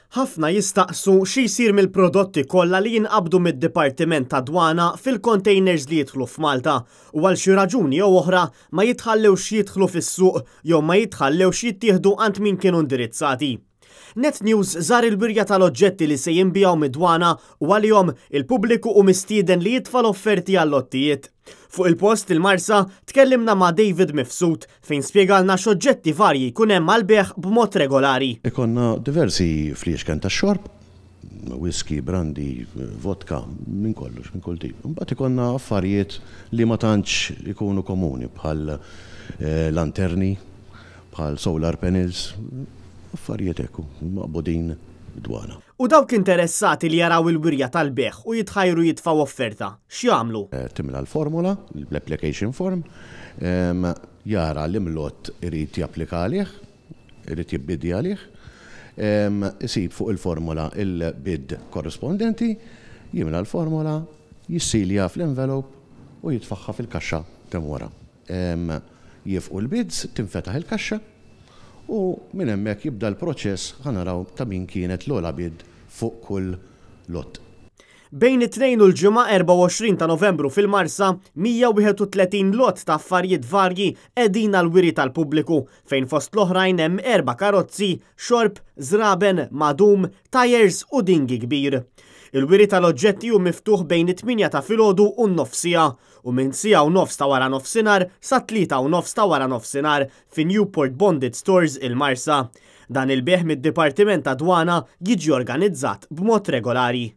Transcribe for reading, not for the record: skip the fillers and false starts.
Ħafna jistaqsu xi jsir mill-prodotti kollha li jinqabdu mid-Dipartiment tad-Dwana fil-containers li jidħlu f'Malta u għal xi raġuni jew oħra ma jitħallewx jidħlu fis-suq jew ma jitħallewx jittieħdu għand min kienu indirizzati. Net News żar il-wirja tal-oġġetti li se jinbiegħu mid-dwana u għalihom il-pubbliku hu mistieden li jitfa' l-offerti għal-lottijiet. Fuq il-post il-Marsa tkellimna ma' David Mifsud fejn spjegalna x'oġġetti varji jkun hemm għall-bejgħ b'mod regolari. Ikollna diversi fliexken tax-xorb, whisky, brandy, vodka, minn kollox, minn kull tip. Imbagħad ikollna affarijiet li ma tantx ikunu komuni bħal lanterni, bħal solar panels, affarijiet hekk maqbudin dwana. U dawk interessati li jaraw il-wirja tal-bejgħ u jitħajru jitfgħu offerta, x'jagħmlu? Timla l-formola, l-application form, jara li lott irid japplika għalih, irid jibbidja għalih, isib fuq il-formola il-bid korrispondenti, jimla l-formola, jissilja fl-envelope u jitfagħha fil-kaxxa t'hemm wara. Jifqu l-bids, tinfetaħ il-kaxxa u minn hemmhekk jibda l-proċess ħa naraw ta' min kienet l-ogħla bid fuq kull lott. Bejn it-Tnejn u l-Ġimgħa 24 ta' Novembru fil-Marsa, 131 lott ta' affarijiet varji qegħdin għall-wiri tal-pubbliku fejn fost l-oħrajn hemm erba' karozzi, xorb, żraben, madum, tajers u dingi kbir. Il-wiri tal-oġġetti hu miftuħ bejn it-8 ta' filgħodu u n-nofsija u minn siegħa u nofs ta' wara nofsinhar sa 3:30 ta' wara nofsinhar fi Newport Bonded Stores il-Marsa. Dan il-bejgħ mid-Dipartiment ta' Dwana jiġi organizzat b'mod regolari.